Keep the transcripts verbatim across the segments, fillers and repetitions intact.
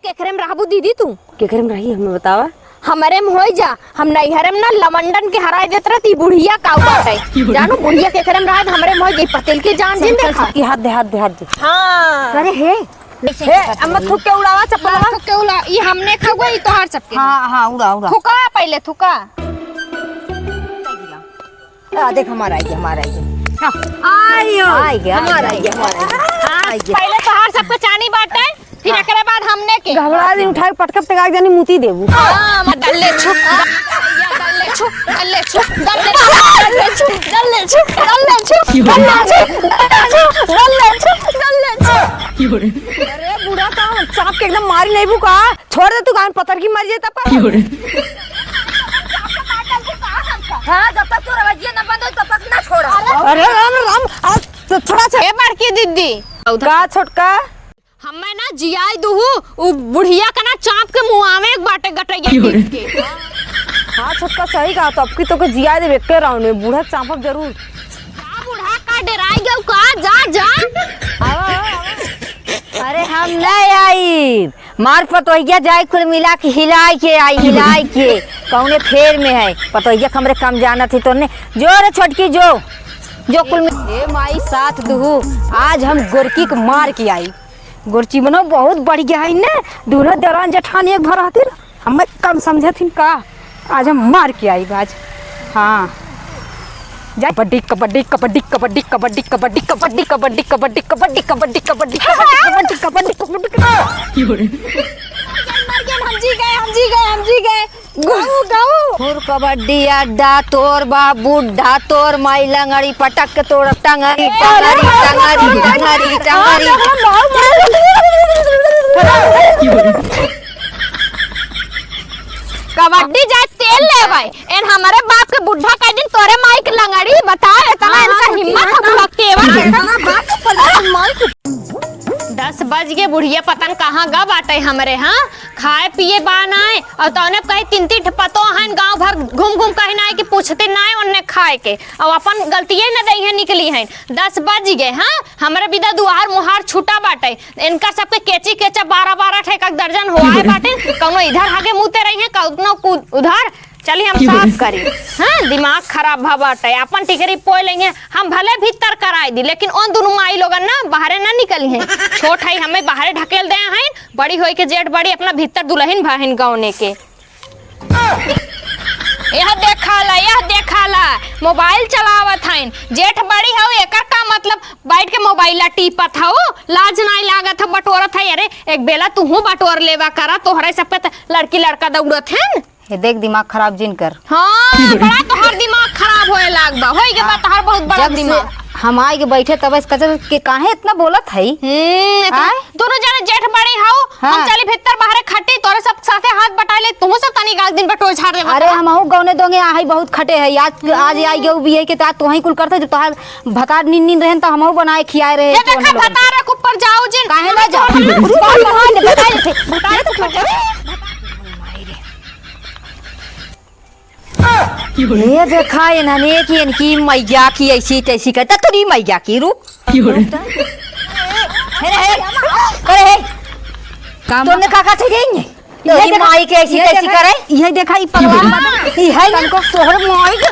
केकरे में रहबू दीदी तू? केकरे में रही, हमें बतावा। हमरे में होई जा, हम नैहरे में ना लवंडन के हराय देत रहती, बुढ़िया का बाटे। जानू, बुढ़िया केकरे में रहत, हमरे में होई गई, पतेल के जान जिन चल, देखा। चल, चल, हाथ दे, हाथ दे, हाथ दे। हाँ। अरे हे, हे, अम्मा थूक के उड़ावा चप्पलवा। थूक के उड़ा, ई हमने खाऊगा, ई तोहार सबके। हाँ, हाँ, उड़ा, उड़ा। थूका पहले, थूका। आ, देख, हमारा आई गया, हमारा आई गया। हाँ। आइयो। आई गया, हमारा आई गया, हमारा आई गया। हाँ, आई गया। पहले तोहार सबके चानी बाटे, फिर हाँ। एकरे बाद हमने के। घबरा दिन उठाए पटकब तक आग जानी मुती देबू। हाँ, मैं दल्ले छु, दल्ले छु, दल्ले छु, दल्ले छु, दल्ले छु, दल्ले छु, दल्ले छु, दल्ले छु, दल्ले छु, दल्ले छु। अरे बूढ़ा का सांप के एकदम मारी नहीं बू का? छोड़ दे तू, गान पतर की मर जाए तब का? हाँ, जब तक तोर आवाजिया ना बंद होई, तब तक ना छोड़ा। अरे राम, राम, आज तो थोड़ा सा। ए बड़की दीदी। का छोटका? हमें ना जियाई दुहू, उ बुढ़िया का ना चाँप के मुआवे एक बाटे गटैया पीट के। हाँ छोटका, सही कहा, तो अब की तो के जियाई देबे एके राउंड में, बूढ़ा चाँपब जरूर। का बूढ़ा का डेराई गऊ का? जा, जा। आवा, आवा, आवा। अरे हम नहीं आई, मार पतोहिया जाए कुल मिला के हिलाए के आई, हिलाए के। कौने फेर में है पतोहिया, हमरे कम जानत ही तोने। जो रे छोटकी जो, जो कुल मिला। ए माई साथ दुहू, आज हम गोरकी के मार के आई। गोरची बनो बहुत बढ़िया है ने, दूनो दरान जेठान एक भर हथिन, हमें कम समझथिन का? आज हम मार के आई बाज। हाँ। जा कबड्डी, कबड्डी, कबड्डी। मर गए, हम जी गए, हम जी गए, हम जी गए। गाऊ, गाऊ। फुर कबड्डी अड्डा, तोर बाप बुड्ढा, तोर माई लंगड़ी, पटक के तोड़ टंगड़ी, टंगड़ी, टंगड़ी, टंगड़ी, टंगड़ी। कबड्डी जाए तेल लेवे, एन हमरे बाप के बुड्ढा कह दिन तोरे माई के लंगड़ी, बताओ इतना हाँ, इनका हाँ, हिम्मत हाँ, हम लोग तेवर हाँ, के। हाँ, हाँ, बात तो पलट माई के। दस बज गए, बुढ़िया पता न कहाँ गा बाटे हमरे, हाँ? खाए पिए बा नाय, और तौने कहे तीन तीन ठे पतो हन, गाँव भर घूम घूम कहे नाय कि पूछते नाय उनने खाए के, और अपन गलतिये न दई है निकली हैं। दस बज गए, हाँ? हमरे बिदा दुआर मुहार छूटा बाटे, इनका सबके केची केचा बारह बारह ठे एक एक दर्जन होआए बाटे, कौनो इधर हागे मुते रही हैं, कौनो कु-, उधर। चली हम साफ करी। हाँ, दिमाग खराब भा बाटे, अपन टिकरी पोए लेंगे, हम भले भीतर कराए दी, लेकिन उन दुनू माई लोगन ना बाहरे ना निकली हैं। छोट है, हमें बाहरे ढकेल दे हैं, बड़ी होई के जेठ बड़ी अपना भीतर दुल्हन भाहिन गौने के। यह देखा ला, यह देखा ला, मोबाइल चलावत हईन। जेठ बड़ी हऊ, एकर का मतलब बैठ के मोबाइल ला टीपत हऊ? लाज नाई लागत हऊ, बटोरत है। अरे, एक बेला तुहू बटोर लेवा करा, तोहरे सब पे त लड़की लड़का दौड़त हन। ये देख, दिमाग खराब जिन कर। हाँ, बड़ा तोहार दिमाग खराब होए लाग बा। होई के बा तोहार बहुत बड़ा जब से दिमाग। हम आए के बैठे तब से कचर के काहे इतना बोलत है? हम्म, इतना आय? दोनों जने जेठ बड़ी हऊ, हाँ। हम चली भीतर बाहरे खटी, तोरे सब साथे हाथ बटाई ले, तुहू सब तनी गाल दिन बटोर झाड़ दे अरे, बता। हमहू गौने दोंगे आहे बहुत खटे है। आज, आज आई गऊ बिये के तात तोही कुल करते, जब तोहार भतार नीन नीन रहन त हमहू बनाए खियाए रहे ये तो देखा, उन्हें लोगन के। भतार के ऊपर जाऊ जिन। काहे ना जाऊ? बटाई ले, बटाई ले, बटाई ले। ये देखा इन्हने कि इनकी मैया की ऐसी तैसी कहता, तोरी मैया की रुक। अरे, हे, अरे, हे। काम तोने का कहते देंगे? यही तोरी देखा, माई के ऐसी यही तैसी देखा, करे? यही देखा, ई पगला। ई है ना? तनको तोहर माई के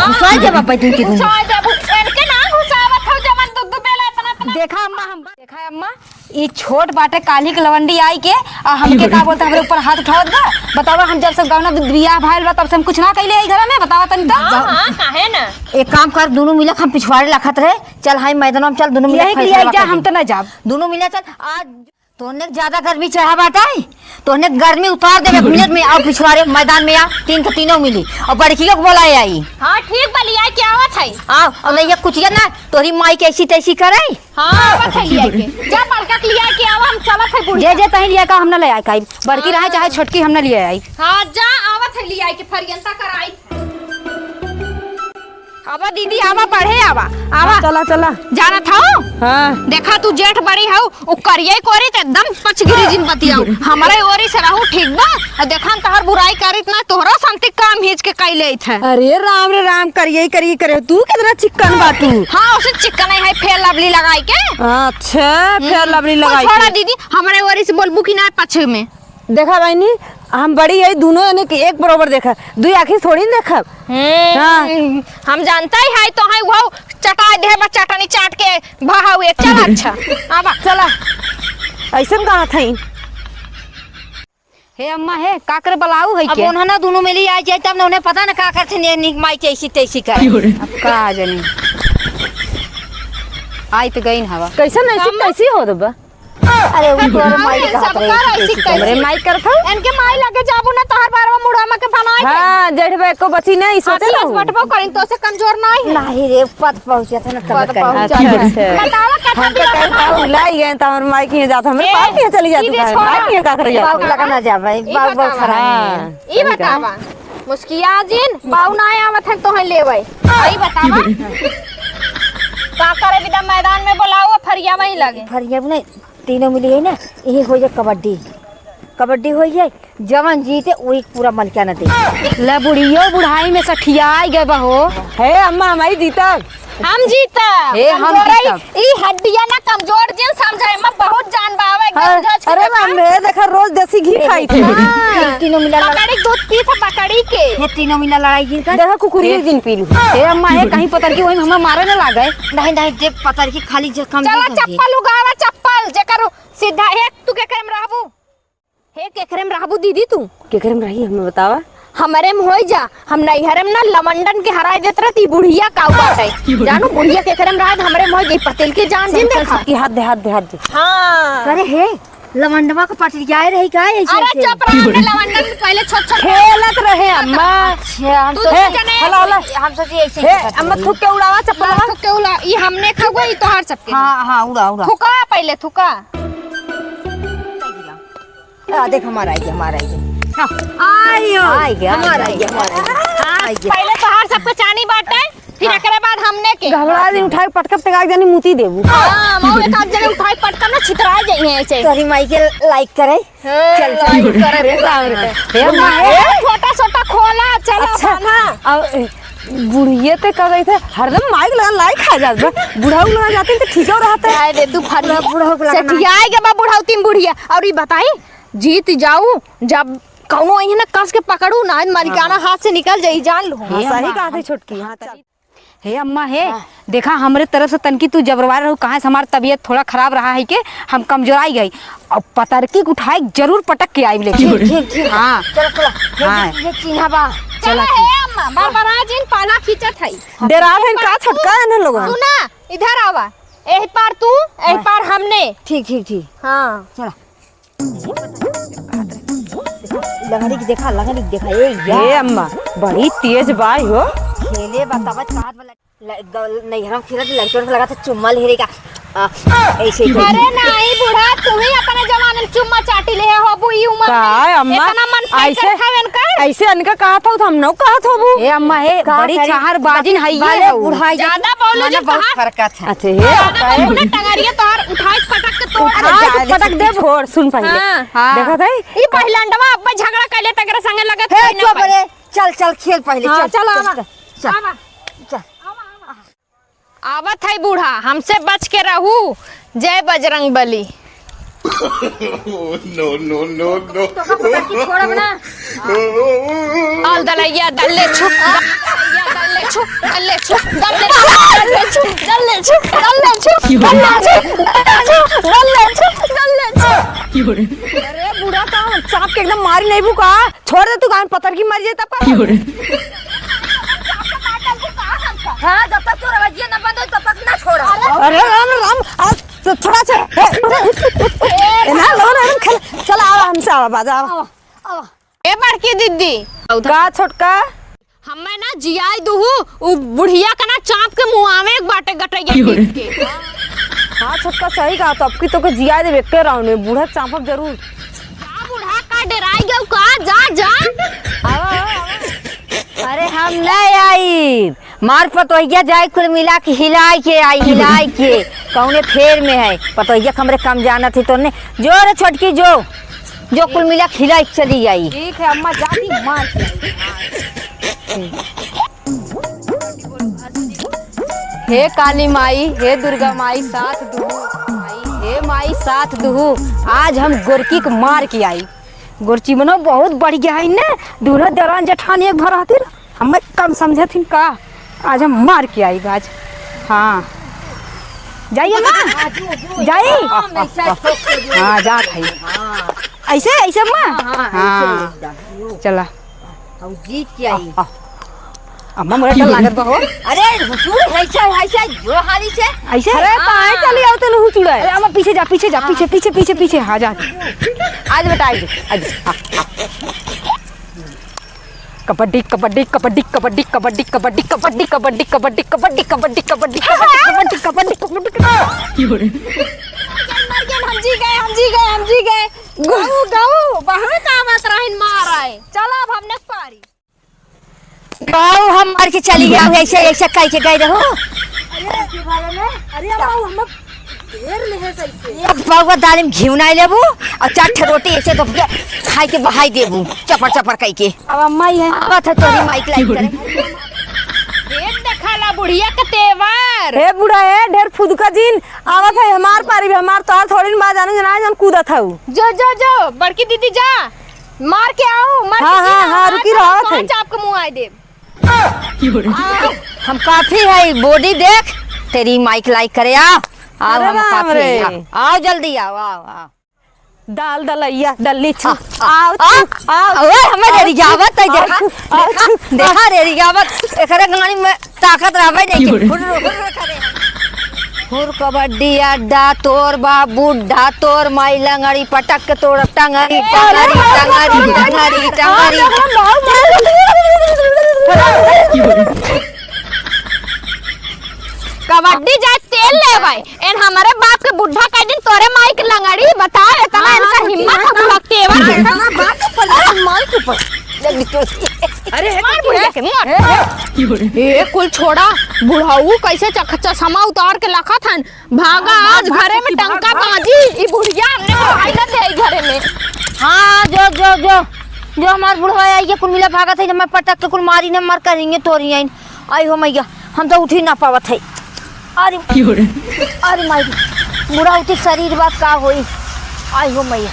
घुसा दे बाबा, दिन के दिन। घुसा दे, इनके ना घुसावत हो, जवन दू दू बेला इतना, इतना। देखा अम्मा, हम देखा अम्मा, ई छोट बाटे, काल्हि के लवंडी आई के, आ हमके का बोलता, हमरे ऊपर हाथ उठावत बा। बतावा, हम जब से गौना बियाह भइल बा, तब से हम कुछ ना कइले ई घर में, बतावा तनी तो। हाँ, हाँ, काहे ना? एक काम कर, दुनू मिलक हम पिछवाड़े लखत रहे, चल हाई मैदान में चल, दुनू मिलक यही के लिए फैसला जा, कर हम दे। तो ना जाब। दुनू मिलक चल, आज तोहने के ज्यादा गर्मी चढ़ा बाटे, तोहने के गर्मी उतार देबे एक मिनट में। आओ पिछवाड़े मैदान में आओ, तीन के तीनों मिली और बड़कियों को बोलाए आई। हाँ ठीक बा, लिया के आवत है। आओ, और नहीं ये कुछ ये ना, तोहरी माई के ऐसी तैसी करे। हाँ, आवत है लिया के। जा बड़का के लिया के आवा, हम चलत है बुढ़िया। जे जे तहीं लिया का हम ना ले आए काई, बड़की रहे चाहे छोटकी हम ना लिया आई। हाँ जा, आवत है लिया के फरियंता कराई। आवा दीदी, आवा, पढ़े आवा, आवा। हाँ, चला, चला। जानत हऊ? हाँ। देखा, तू जेठ बड़ी हऊ, उ करिया कोरी त एकदम पचगिरी जिन बतियाऊ। हमरे ओरी से रहू, ठीक बा? आ देखा, हम तोहर बुराई करित ना, तोहरो संती काम हिच के कई लेत है। अरे राम रे राम, करिया करिया करे, तू कितना चिक्कन बा तू। हाँ, उसे चिक्कन है, Fair Lovely लगाई के। अच्छा, Fair Lovely लगाई के। छोड़ा दीदी, हमरे ओरी से बोलबू कि ना पछ में। देखा बहिनी, हम बड़ी है, दुनो जने के एक बरोबर देखा, दुई आँखी थोड़ी न देखब। हम्म, हाँ। हम जानता ही है तो है वो चटाई देह बा चटनी चाट के भाव एक। चल अच्छा, आवा। चला, ऐसन कहा था। हे अम्मा, हे, का करे बलाऊ है अब के? उन्होंने दुनो मिली आ जाए तब ना उन्हें पता ना का करते ने निक माई कैसी तैसी करे। अब का जानी। आई तो गई न हवा। कैसन ऐसी कैसी हो दबा? अरे, वो तोर माई कहत रहे, सबका ऐसी कैसी कैसी। हमरे माई करत हौ? इनके माई लगे जाबू ना, तोहर बारवा मुड़वा में के बनाए के। हाँ, जेठ बा एको बची नहीं, सोचे अभी रहू। बटबो करिन, तो से कमजोर नहीं है। नहीं रे, पद पहुँचे थे ना, तब पद कहीं। पहुँचे थे। अच्छा, अच्छा। बतावा, कथा हम तो दिया कहीं बतावा। बाबू लाई गए, तो हमर माई के यहाँ जात, हमरे ए, बाप के यहाँ चली जाती ई है, छोड़ा। माई के यहाँ का करे जाती बाबू है? लगा ना जा भाई, ई बाबू बहुत बतावा। खराब है। हाँ, ई सही कहा। बतावा, मुस्किया जिन, बाऊ ना आवत है तोहे लेवे। ई बतावा, का करे बिदा मैदान में बोलाओ, फरिया वहीं लगे। फरिया में नहीं, तीनों मिली है ना, यही हो जाए कबड्डी, कबड्डी हो जाए, जवन जीते वही पूरा मलकिया न दे। ले बुढ़ियो बुढ़ाई में सठियाई गए बहो। हे अम्मा, हमारी जीतब। हम जीतब। हे, हम कमजोर है, जीतब। ई हड्डियां ना कमजोर जिन समझे, एमा बहुत जान बा, आवे, एकदम हाँ, झस के अरे देखा। माम, हे देखा, रोज देसी घी ए, खाई थी। हाँ। तीनों मिला लड़ा- बकरी दूध पी था, बकरी के। हे तीनों मिला लड़ाई जिन कर। देखा, कुकुरी ए। जिन पी लू। हे अम्मा, हे कहीं पतर की वही हमें मारे न लागे। नहीं, नहीं, देख पतर की खाली जख्म चला, जिन कर दिए। चप्पल उगावा, चप्पल, जेकर सीधा, हे, तू केकरे में रहबू? हे, केकरे में रहबू दीदी तू? केकरे में रही, हमें बतावा। हमरे में होई जा, हम नैहरे में ना लवंडन के हराए देत रहती, बुढ़िया काऊ बाटे। जानू, बुढ़िया केकरे में रहे, हमरे में होई गई, पतेल के जान जिन देखा। की हाथ दे, हाथ दे, हाथ दे। हाँ। अरे हे, लवंडवा के पटरियाए रही का ऐसे अरे ऐसे? चुप रह, हमने लवंडन में पहले छोट छोट खेलत रहे अम्मा। अच्छा, हम तो हे, जने हला, हला। हम सोची ऐसे हे, ऐसे करते अम्मा हैं। थूक के उड़ावा चप्पलवा। थूक के उड़ा, ई हमने खावा, ई तोहार सबके। हाँ, हाँ, उड़ा, उड़ा। थूका पहले, थूका। आ, देख, हमारा आई गया, हमारा आई गया। हाँ। आयो। आई गया, हमारा आई गया, हमारा आई गया। हाँ, आई गया। पहले तोहार सबके चानी बाटे, फिर हाँ। एकरे बाद हमने के। घबरा दिन उठाए पटकब तक आग जानी मुती देबू। हाँ, मऊ एक आध जने उठाए पटकब ना छितरा जाई है ऐसे। तोरी माई के like करे। हाँ, चल, चल। Like करे। अरे, बाप रे। हे माँ, हे। छोटा, छोटा खोला, चला अच्छा। बान्हा। अब, ए, बुढ़िया ते का गई थे, हरदम माइक लगा लाई खा जात बा। बुढ़ऊ लगा जाते तो ठीक हो रहा था। आए दे, तू फटला बुढ़ऊ को लगा ना। सठियाए के बा बुढ़ऊ तीन बुढ़िया। और ई बताई, जीत जाऊ, जब कौनो अइहे ना कस के पकड़ू ना, मलिकाना हाँ। हाथ से निकल जाई, जान लो। हाँ, सही कहा थे छोटकी। हाँ, चल। हे अम्मा, हे, हाँ। देखा, हमरे तरफ से तनकी तू जबरवार रहू, काहे से हमार तबीयत थोड़ा खराब रहा है के हम कमजोराई गई। अब पतरकी के उठाए जरूर पटक के आइब लेकिन। ठीक, ठीक, ठीक। हाँ। चलो, चलो। ये हाँ। ये चिन्हा बा। चला, चला, हे अम्मा, बरबरा जिन पाला खींचत है। डेरा है का छोटका है ना लोगन? सुना, इधर आवा। एह पार तू, एह हाँ। पार हमने। ठीक, ठीक, ठीक। हाँ। चला। लंगड़ी के देखा, लंगड़ी के देखा, ए यार। ए अम्मा, बड़ी तेज बाई हो। खेले बा, तब कहत बा, ल-, ग-, नैहरा में खेलत लड़कियों को लगा था चुम्मा ले रे का। आ, ऐसे ही। अरे नहीं बूढ़ा, तू ही अपने जमाने में चुम्मा चाटी ले हो, अबू ई उम्र का में है अम्मा? इतना मन फाइटर ऐसे, खावे इनकर। ऐसे इनका कहा था, तो हम नौ कहा था वो। ए अम्मा, हे, का बड़ी करे? चाहर बाजिन है ये भले हो। बुढ़ाई ज्यादा बोलू मने जी बहुत कहा। फरकत है। अच्छा, हे ज्यादा का है? बोलू ना, टंगरिया तोहार उठाई पटक के तोड़। अरे उठाई जा, पटक दे। छोड़, सुन पहले। हाँ। हाँ। देखा था? ई पहिलंडवा अब्बे झगड़ा कर ले, तकरे संगे लगत हे, कोई ना चुप पाई। रे। चल, चल, खेल पहले, हाँ, चल, चल, चल, आवा। चल, चल। आवा। चल। आवा, आवा। आवत है बूढ़ा, हमसे बच के रहू। जय बजरंग बली। No, no, no, no। तोका पकड़ के छोड़ब ना। डाल दलैया, दल्ले छु, दलैया, दल्ले छु, दल्ले छु, दल्ले छु, दल्ले छु, दल्ले छु, दल्ले छु, दल्ले छु, दल्ले छु, दल्ले छु, दल्ले छु। अरे बूढ़ा, का सांप के एकदम मारी नहीं भूका? छोड़ दे तू, गान पतर की मर जाए तब का? क्यों रे? हाँ, जब तक तोर आवाजिया ना बंद हो, तब तक ना छोड़ा। अरे राम, राम, आ, तो थोड़ा सा, ए, ए, ना, लो, ना, खेल, चल, आवा, हमसे आवा, बाजा, आवा। आवा, आवा। ए बड़की दीदी। का छोटका? हमें ना जियाई दुहु, उ बुढ़िया का ना चाप के मुआवे एक बाटे गटैया क्यों रे? पीट के। हाँ छोटका, सही कहा, तो अब की तो के जिया देबे के राउंड में, बूढ़ा चापब जरूर। जा बूढ़ा, का डेराई गयो का? जा, जा। आवा, आवा, आवा। अरे हम नहीं आई, मार पतोहिया जाए, कुल मिला के हिलाए के आई, हिलाए के। कौने फेर में है? पतोहिया के हमरे कम जानत ही तोने। जो रे छोटकी, जो, जो कुल मिला के हिलाए के चली आई। ठीक है अम्मा, जाती मार के आई। हे काली माई, हे दुर्गा माई, साथ दुहू माई, हे माई, साथ दुहू। आज हम गोरकी के मार के आई। गोरची मनो बहुत बढ़िया है ने, दूनो दरान जेठान एक घर रहती, हमें कम समझत हिन का? आज हम मार के आई आज। हाँ, जाइए माँ, जाई। हाँ, जात है। ऐसे, ऐसे माँ। हाँ, हाँ, ऐसे हाँ। चला। हम जीत के आई। अम्मा, मोरा डर लागत बा हो। अरे, हुचुर, ऐसे, ऐसे, जो हाली से। ऐसे? अरे, हाँ। काहे चली आओ तनु हुचुर है? अरे, अम्मा, पीछे जा, पीछे जा, हाँ। पीछे, पीछे, पीछे, पीछे, हाँ, जा। आज बेटा, आज, आज, हाँ, हाँ। कबड्डी, कबड्डी, कबड्डी। हम जी गए, हम जी गए, हम जी गए। गऊ, गऊ, वहाँ का बात रहिन मार आए। चला अब हमने पारी। बाऊ, हम मर के चली गए, ऐसे, ऐसे कह के गए रहो। अरे, अरे, अम्मा, हम ढेर लेहे सही से। एक पाउआ दाल में घी नहीं लेबू और चार ठे रोटी ऐसे तो के खाई के बहाई देबू, चपर चपर कह के। अब अम्मा ही है। आवत है तोरी माइक लाइक करे। ढेर देखाला बुढ़िया का तेवर। हे बुढ़ा, हे ढेर फुदका जिन, आवत है हमार पारी भी, हमार तोहार थोड़ी ना जानू जना जन कूदत हऊ। जो, जो, जो, बड़की दीदी जा, मार के आओ, मार हाँ, के हाँ, आओ, हाँ, रुकी रहो, आवत है। चाप के मुँह आए देब। हम काफी है, बॉडी देख, तेरी माइक लाइक करे, आओ, आओ, अरे हम राम काफी रे। है, आओ, आओ, जल्दी आओ, आओ, आओ। दाल दलैया, डल्ली छू, आ, आ, आओ, आ, छू, आओ। ओए, हमें आओ, रेरियावत है, छू, देखा, आओ, देखा, छू, देखा, रेरियावत, एकरे गाड़ी में ताकत रहबे नहीं, की हुर्र, हुर्र करे। हुर कबड्डी अड्डा, तोर बाप बुढ़ा, तोर माई लंगड़ी, पटक के तोड़ टंगड़ी, टंगड़ी, टंगड़ी, टंगड़ी, टंगड़ी। कबड्डी जाए तेल लेबै, एन हमरे बाप के बुढ़ा कह दिन तोरे माई के लंगड़ी, बताओ इतना हाँ, इनका हाँ, हिम्मत हाँ, है, हाँ। बुढ़ा तेवर हाँ, के। हाँ, बात तो पलट मार के ऊपर। अरे, हे मार कुल बुढ़ा के, मार। ए, कुल छोड़ा, बुढ़ऊ कैसे चख-, चश्मा उतार के लखत हन, भागा, हाँ, आज भाग, घरे में भाग, टंका भाग। बाजी, ई बुढ़िया हमने को खाई ना दे घरे में। हाँ, जो, जो, जो, जो हमार बुढ़वा आई के कुल मिला भागत है, जब मैं पटक के कुल मारी ने मर करेंगे तोरी आइन। आई हो मैया, हम तो उठी ना पावत है। अरे, अरे माई, बुढ़ा उठी शरीर बात का होई? आई हो मैया।